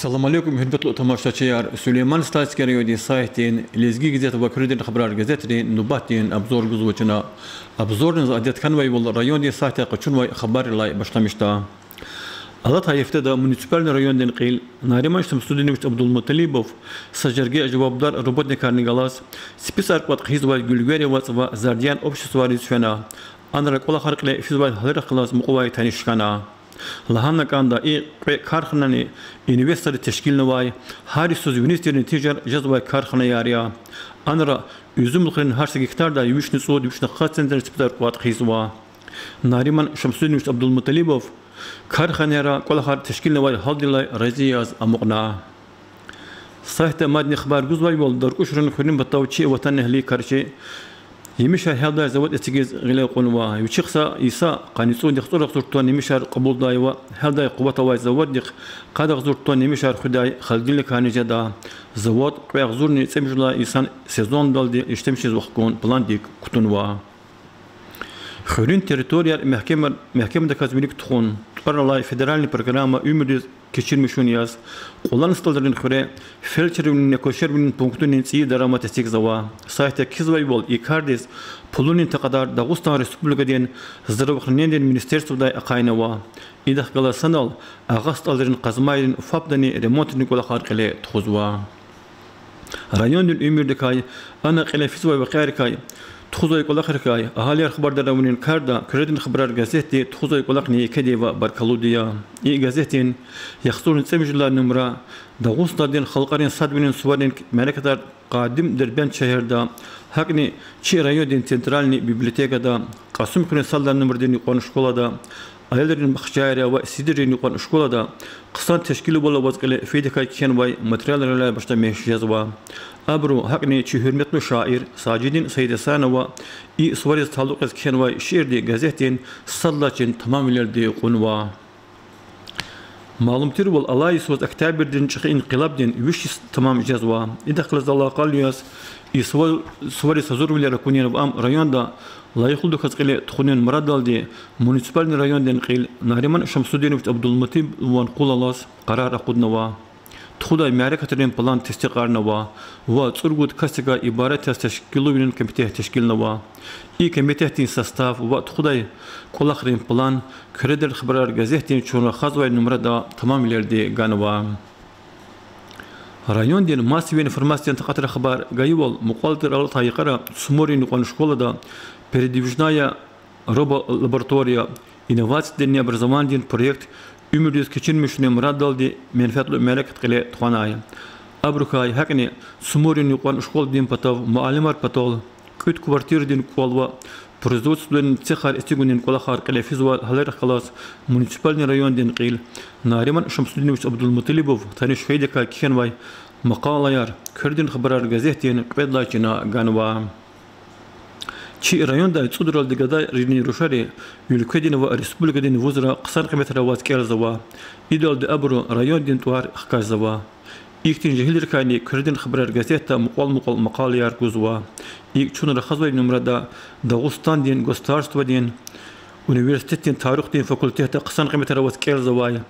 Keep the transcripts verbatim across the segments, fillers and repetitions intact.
Салам алейкум, гьуьрметлу тамашачияр! Сулейман-Стальский райондин сайтдин, Лезги газет ва Куьредин хабарар газетрин нубатдин обзор гузва чна. Обзордиз адет хьанвайвал, райондин сайтдай къачунвай хабаррилай башламишда. Алатай гьафтеда муниципальный райондин кьил Нариман Шамсудинович Абдулмуталибов са жерге жавабдар работникарни галаз ЦӀипицӀар кӀватӀ хъийизвай Гуьлвери вацӀ ва Зардиян обществайриз фена. Анра кӀвалахар кьиле физвай гьаларихъ галаз мукьувай таниш хьана. Лагьана кӀанда, и кьве карханани инвесторри тешкилнавай, гьар йисуз виниз тир нетижаяр жезвай карханаяр я. Анра уьзуьмлухрин гьар са гектардай вишни цӀуд, вишни къад центнер цӀипицӀар кӀватӀ хъийизва. Нариман Шамсудинович Абдулмуталибов карханайра кӀвалахар тешкилнавай гьалдилай рази яз амукьна. Сайтда мадни хабар гузвайвал, Даркьушрин хуьруьн патав чи ватанэгьли карчи емишар гьялдай завод эцигиз гъиле кьунва. Вичи хъсан йиса къанни цӀуд яхцӀур агъзур тонн емишар кьабулдай ва гьялдай къуват авай заводдихъ къад агъзур тонн емишар хуьдай холодильникарни жеда. Завод кьве агъзурни цӀемуьжуьд лагьай йисан сезондалди ишлемишиз вахкун пландик кутунва. Хуьруьн территорияр мягькемар-, мягькемдаказ вилик тухун тӀвар алай федеральный программа уьмуьрдиз кечирмишун яз, Кьулан СтӀалрин хуьре фельдшервилинни акушервилин пунктунин цӀийи дарамат эцигзава. Сайтда кхьизвайвал, и кардиз пулунин такьадар Дагъустан Республикадин здравоохранениедин министерстводай ахъайнава. Идахъ галаз санал Агъа СтӀалрин къазмайрин ФАПдани ремонтдин кӀвалахар кьиле тухузва. Райондин уьмуьрдикай, ана кьиле физвай вакъиайрикай, тухузвай кӀвалахрикай агьалияр хабардар авунин карда Куьредин хабарар газетди тухузвай кӀвалахни кедив баркаллуди я. И газетдин яхцӀурни цӀемуьжуьд лагьай нумра Дагъустандин халкьарин садвилин суварин мярекатар къадим Дербент шегьерда, гьакӀни чи райондин центральный библиотекада, Кьасумхуьруьн сад лагьай нумрадин юкьван школада, аялрин бахчайра ва Сидрин юкьван школада хъсан тешкилвал аваз кьиле фейидакай кхьенвай материалрилай башламиш жезва. Абуру гьакӀни чи гьуьрметлу шаир Сажидин Саидгьасанова и сувариз талукь яз кхьенвай шиирди газетдин сад лагьай чин тамамвилелди кьунва. Малум тирвал, алай йисуз октябрдин чӀехи инкъилабдин виш йис тамам жезва. Идахъ галаз алакъалу яз и сува-, сувариз гьазурвилер акунин ва ам районда лайихлудаказ кьиле тухунин мурадалди муниципальный райондин кьил Нариман Шамсудинович Абдулмуталибован къул алаз къарар акъуднава. Тухудай мярекатрин план тестикьарнава ва цӀуругуд касдикай ибарат яз тешкилувилин комитет тешкилнава. И комитетдин состав ва тухудай кӀвалахрин план Куьредин хабарар газетдин чун рахазвай нумрада тамамвилелди ганва. Райондин массовый информациядин такьатра хабар гайивал, мукьвал тир алатай йикъара Сумурин юкьван школада передвижная роболаборатория, инновациядинни образованидин проект уьмуьрдиз кечирмишунин мурадалди менфятлу мярекат кьиле тухванай. Абурукай гьакӀни Сумурин юкьван школадин патав муаллимар патал кӀуьд квартирадин кӀвал ва производственный цехар эцигунин кӀвалахар кьиле физвай гьаларихъ галаз муниципальный райондин кьил Нариман Шамсудинович Абдулмуталибов таниш хьайидакай кхьенвай макъалаяр Куьредин хабарар газетдин кьвед лагьай чина ганва. Чи райондай цӀудралди гадайрини рушари уьлкведин ва республикадин вузра хъсан къиметра аваз кӀелзава. Идалди абуру райондин тӀвар хкажзава. Ихьтин жегьилрикайни Куьредин хабарар газетда мукьвал-мукьвал макъалаяр гузва. ИкӀ, чун рахазвай нумрада Дагъустандин государстводин университетдин тарихдин факультетда хъсан къиметра аваз кӀелзавай,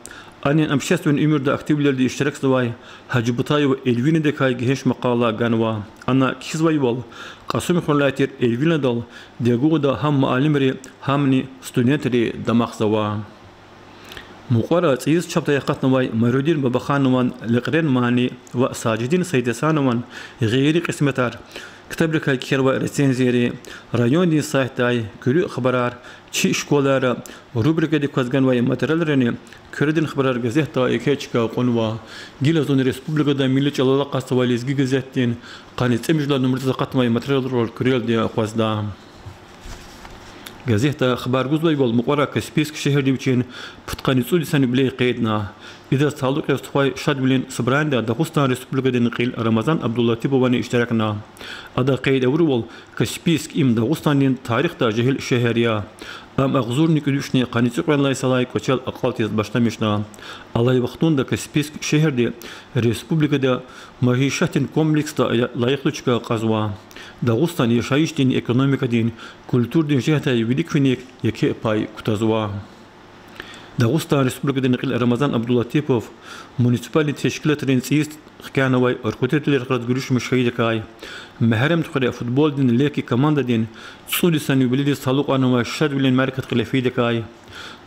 анин общественный уьмуьрда активвилелди иштиракзавай Гьажибутаева Эльвинадикай гегьенш макъала ганва. Ана кхьизвайвал, Кьасумхуьрелай тир Эльвинадал Дегуда гьам муаллимри, гьамни студентри дамахзава. Мукьвара цӀийиз чапдай акъатнавай Марудин Бабаханован Лекьрен мани ва Сажидин Саидгьасанован Гъейри кьисметар ктабрикай кхьенвай рецензияри райондин сайтдай, Куьруь хабарар, чи школайра рубрикадик кваз ганвай материалрини Куьредин хабарар газетда еке чка кьунва. Гила зун республикада милли чӀалал акъатзавай Лезги газетдин къанни цӀемуьжуьд лагьай нумрадиз акъатнавай материалрал куьрелди акъвазда. Газетда хабар гузвайвал, мукьвара Каспийск шегьерда вичин пудкъанни цӀуд йисан юбилей къейдна. Идаз талукь яз тухвай шадвилин собранида Дагъустан Республикадин кьил Рамазан Абдулатиповани иштиракна. Ада къейд авурвал, Каспийск им Дагъустандин тарихда жегьил шегьер я. Ам агъзурни кӀуьд вишни къанни цӀикьвед лагьай йисалай кӀвачел акьалтиз башламишна. Алай вахтунда Каспийск шегьерди республикада магьишатдин комплексда лайихлу чка кьазва. Дагъустан яшайишдин, экономикадин, культурадин жигьетдай вилик-виник еке пай кутазва. Дагъустан Республикадин кьил Рамазан Абдулатипов муниципальный тешкилатрин цӀийиз хкянавай руководителрихъ галаз гуьруьшмиш хьайидакай, Мегьарамдхуьре футболдин Леки командадин цӀуд йисан юбилейдиз талукьарнавай шадвилин мярекат кьиле фейидакай,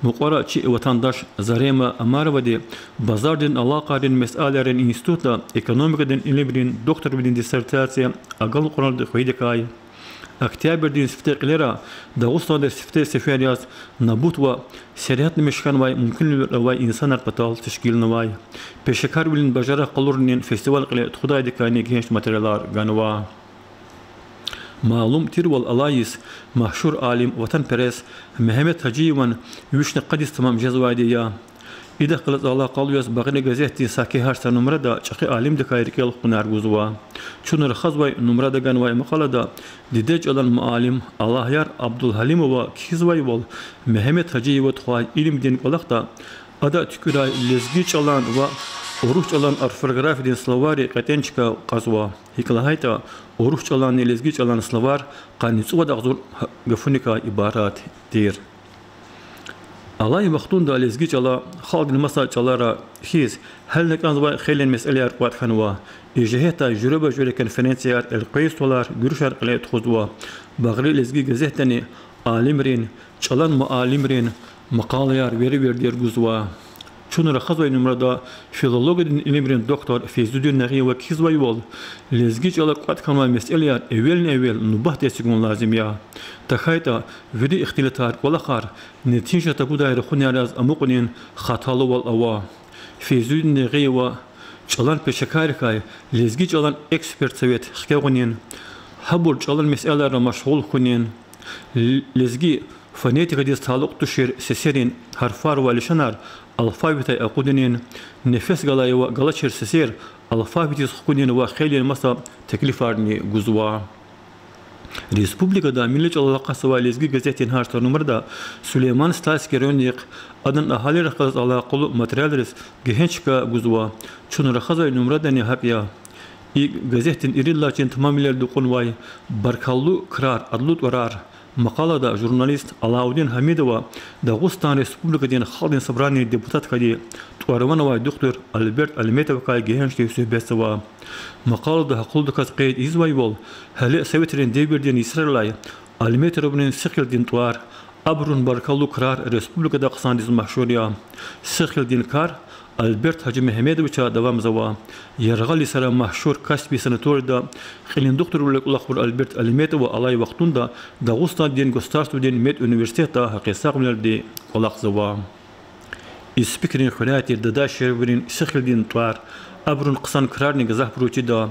мукьвара чи ватандаш Зарема Омаровади базардин алакъайрин месэлайрин институтда экономикадин илимрин докторвилин диссертация агалкьунар хьайидакай, октябрдин сифте кьилера Дагъустанда сифте сефер яз набут ва сергьятламиш хьанвай мумкинвилер авай инсанар патал тешкилнавай пешекарвилин бажарагъ къалурунин фестиваль кьиле тухудайдакайни гегьенш материалар ганва. Малум тирвал алай йис, машгьур алим, ватанперес Мегьамед Гьажиеван вишни къад йис тамам жезвайди я. Идахъ галаз алакъалу яз Багъри газетдин саки гьар са нумрада чӀехи алимдикай рикӀел хкунар гузва. Чун рахазвай нумрада ганвай макъалада диде чӀалан муаллим Аллагьяр Абдулгьалимова кхьизвайвал, Мегьамед Гьажиевадихъ илимдин кӀвалахда ада туькӀуьрай лезги чӀалан ва урус чӀалан орфографиядин словари кьетӀен чка кьазва. ГьикӀ лагьайтӀа, урус чӀаланни лезги чӀалан словар къанни цӀувад агъзур гафуникай ибарат тир. Алай вахтунда лезги чӀала, халкьдин маса чӀалара хьиз, гьелелай кӀанзавай хейлин месэлаяр кӀватӀ хьанва. И жигьетдай жуьреба-жуьре конференцияр, элкъвей столар, гуьруьшар кьиле тухузва. Багъри лезги газетдани алимрин, чӀалан муаллимрин макъалаяр вери-вердер гузва. Чун рахазвай нумрада филологиядин илимрин доктор Фейзудин Нагъиева кхьизвайвал, лезги чӀала кӀватӀ хьанвай месэлаяр эвелни-эвел нубатда эцигун лазим я. ТахьайтӀа, вири ихтилатар, кӀвалахар нетижа тагудай рахунар яз амукьунин хаталувал ава. Фейзудин Нагъиева чӀалан пешекаррикай лезги чӀалан эксперт совет хкягъунин, гьабур чӀалан месэлайрал машгъул хьунин, л-, лезги фонетикадиз талукь тушир сесерин гьарфар ва лишанар алфавитдай акъудунин, нефес галай ва галачир сесер алфавитдиз хкунин ва хейлин маса теклифарни гузва. Республикада милли чӀалал къаст авай Лезги газетдин гьар са нумрада Сулейман-Стальский райондихъ, адан агьалийрихъ галаз алакъалу материалриз гегьенш чка гузва. Чун рахазвай нумрадани гьакӀ я. И газетдин ирид лагьай чин тамамвилелди кьунвай Баркаллу крар, адлу тӀварар макъалада журналист Алаудин Гьамидова Дагъустан Республикадин Халкьдин Собраниядин депутат хьайи тӀвар-ван авай духтур Альберт Алиметовакай гегьенш тир суьгьбетзава. Макъалада гьахълудаказ къейд ийизвайвал, гьеле советрин девирдин йисарилай Алиметоврин Сихилдин тӀвар, абурун баркаллу крар республикада хъсандиз машгьур я. Сихилдин кар Альберт Гьажимегьамедовича давамзава. Яргъал йисара машгьур Каспий санаторияда кьилин духтурвиле кӀвалахбур Альберт Алиметова алай вахтунда Дагъустандин государстводин медуниверситетда гьакъисагъвилелди кӀвалахзава. Испикрин хуьряй тир Дадашеврин Сихилдин тӀвар, абурун хъсан крарни гзафбуру чида.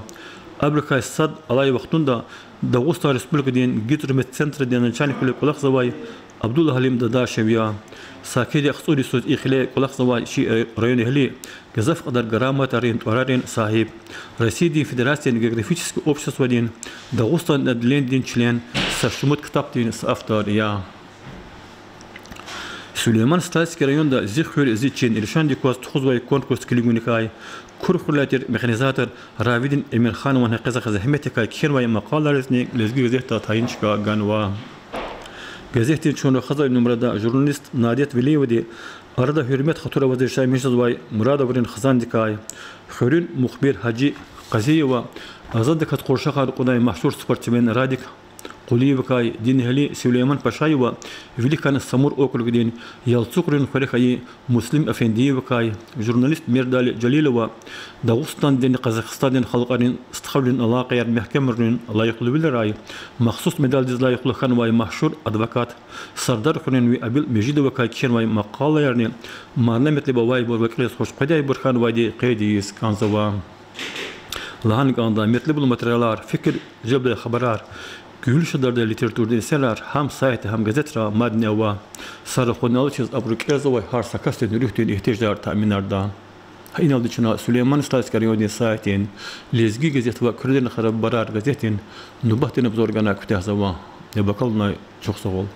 Абурукай сад алай вахтунда Дагъустан Республикадин гидрометцентрдин начальниквиле кӀвалахзавай Абдулгьалим Дадашев я. Саки рехъ цӀуд йисуз и хиле кӀвалахзавай чи районэгьли гзаф кьадар грамотайрин, тӀварарин сагьиб, Россиядин Федератсиядин географический обществодин Дагъустандин отделенидин член, са шумуд ктабдин соавтор я. Сулейман-Стальский районда Зи хуьр, зи чин лишандик кваз тухузвай конкурс килигуникай, Кур хуьруьлай тир механизатор Равидин Эмирханован гьакъизахъ зегьметдикай кхьенвай макъалайризни Лезги газетда тайин чка ганва. Газетдин чун рахазвай нумрада журналист Надет Велиевади арада гьуьрмет-хатур аваз яшамиш жезвай Мурадоврин хизандикай, хуьруьн мухбир Гьажи Къазиева, азаддаказ къуршахар кьунвай машгьур спортсмен Радик Къулиевакай, динэгьли Сулейман Пашаева, виликан Самур округдин Ялцугърин хуьре хьайи Муслим Эфендиевакай, журналист Мердали Жалилова, Дагъустандинни Къазахстандин халкьарин стхавилин алакъаяр мягькемарунин лайихлувилерай махсус медалдиз лайихлу хьанвай машгьур адвокат Сардархуьруьнви Абил Межидовакай кхьенвай макъалаярни марна метлеб авайбур ва кӀелиз хуш къведайбур хьанвайди къейд ийиз кӀанзава. Лагьана кӀанда, метлеблу материалар, фикир желбдай хабарар, гуьгьуьл шадардай литературадин эсерар гьам сайтда, гьам газетра мадни ава. Са рахунал чиз абуру кӀелзавай гьар са касдин руьгьдин игьтияжар таъминарда. Гьа иналди чна Сулейман-Стальский райондин сайтдин Лезги газет ва Куьредин хабарар газетдин нубатдин обзор гана куьтягьзава. Небакалунай чухсагъул.